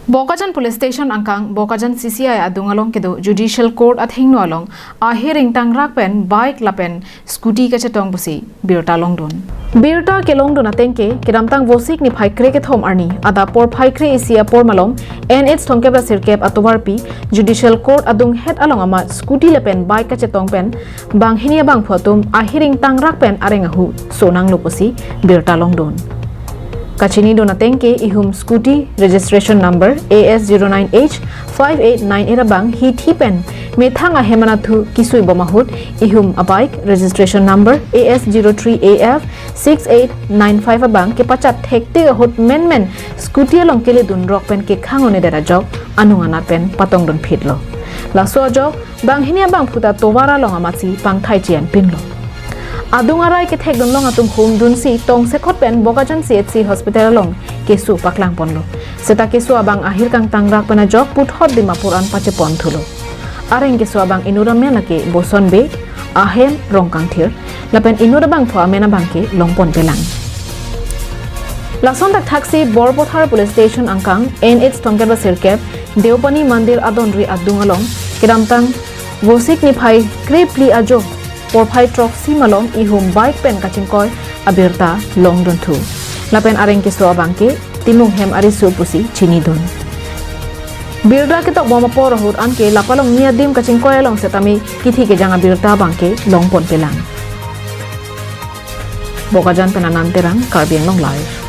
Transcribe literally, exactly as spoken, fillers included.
Bokajan Police Station angkang Bokajan C C I adung along kedo Judicial Court athengno along ahir ingtangrak pen bike lapen scooty kachetong pusi birta longdun. Birta kelongdun ateng ke kedamtang Vosik niphai krekethom arni adap porphai kre-isi apor malom N H thomkep ra sirkep atovarpi Judicial Court adunghet along amat scooty lapen bike kachetong pen banghini abangphu atum ahir ingtangrak pen areng ahu sonanglo pusi birta longdun. Kachinidun ateng ke ihum scooty registration number A S zero nine H five eight nine eight abang hithi pen methang ahem anatthu kisui bom ahut ihum abike registration number A S zero three A F six eight nine five abang kepachat thektik ahut menmen scooty along keledun rok pen kekhang onedet ajok anung anat pen patongdun phitlo. Laso ajok banghini abangphu ta tovar along amatsi pangthai chian pinlo. Adung arai kethekdun long atum humdunsi tongsekot pen Bokajan C H C hospital along keso paklangponlo. Seta keso abang ahir kangtangrak pen ajok puthot Dimapur an pacheponthulo. Areng keso abang inut amen ake Boson Bey, ahem Rongkangthir, lapen inut abangphu amen abang ke longponpelang. Lason thakthaksi Borpathar Police Station angkang N H thomkep ra sirkep Deopani Mandir adonri adung along kedamtang Vosik niphai krephli ajo porphai throksi malom ihum bike pen kachingkoi abirta longdunthu. Lapen areng keso abang ke Timung hem ariso pusi chinidun. Birta ketokbom apor ahut anke lapalongni adim kachingkoi along setame kithi kejang abirta abang ke longponpelang. Bokajan pen Anand Terang, Karbi Anglong Live.